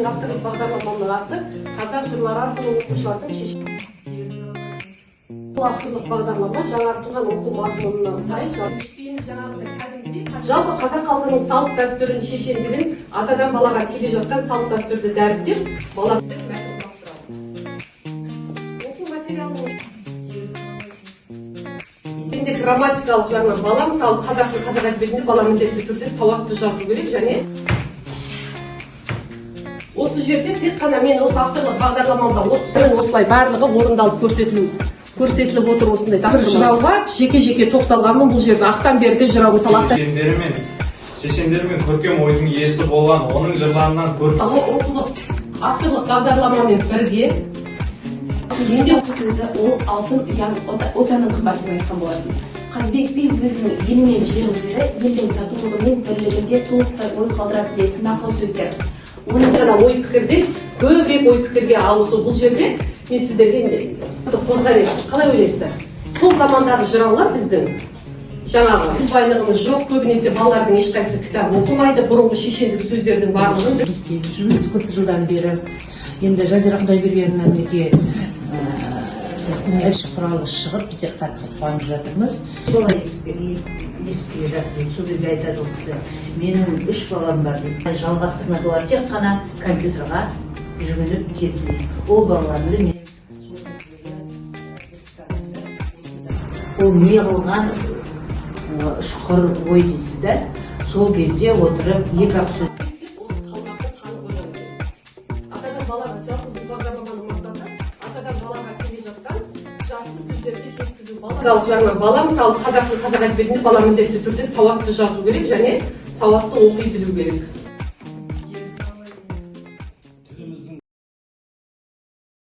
Менің авторлық бағдарламамның аты «Қазақ жырлары арқылы оқушылардың шешім». Бұл авторлық бағдарлама жаңартылған оқу мазмұнына сай жаңағыдай, кәдімгідей жалпы қазақ халқының салт дәстүрін, шешендігін, атадан балаға келе жатқан салт дәстүрді дәріптеп, бала мәтін құрастырады. Оқу материалының енді грамматикалық жағынан бала, мысалы, қазақтың, қазақ әдебиетінде бала міндетті түрде сауатты жазу керек. Және осы жерде тек қана мен осы авторлық бағдарламамда 30 осылай барлығы орындалып, көрсетіліп отыр. Осындай тапсырма жырауға жеке жеке тоқталғанмын. Бұл жерде Ақтанберді жырау, мысалы, Ақтан Шешендері мен көркем ойдың иесі болған. Оның жырларынан көркем Оқулық авторлық бағдарламамен бірге менде Сөзі ол алтын ұяң, отаның қымбат деп айтқан болатын. Қазыбек би өзінің елі мен жері, елдің татулығы мен бірлігінде толықтай ой қалдырады дейтін нақыл сөздер. Оның ғана ой пікірде көбірек ой пікірге алысу. Бұл жерде мен сіздерге қозғар едім, қалай ойлайсыздар, сол замандағы жыраулар, біздің жаңағы тіл байлығымыз жоқ, көбінесе балалардың ешқайсысы кітап оқымайды, бұрынғы шешендік сөздердің барлығын Жұмыс істеп жүрміз көп жылдан бері. Енді Жазира Құдайбергеновна, мінекей, көмекші құралы шығып, біздер қатты қуанып жатырмыз. Бала естіп келе жатыр дейді. Сол кезде айтады ол кісі: «Менің үш балам бар», – дейді. «Жалғастырмады, олар тек қана компьютерға жүгініп кетті», – дейді. Ол балаларымды мен сол кісілерге ол не қылған ұшқыр ой дейсіз да, сол кезде отырып екі ақ сөз. Осы қалмақты танып қойған екен. Атадан балаға, жалпы бұл бағдарламаның мақсаты атадан балаға келе жатқан жақсы сөздерді жеткізу. Балалық жағынан бала, мысалы, қазақтың, қазақ әдебиетінде бала міндетті түрде сауатты жазу керек және сауатты оқи білу керек.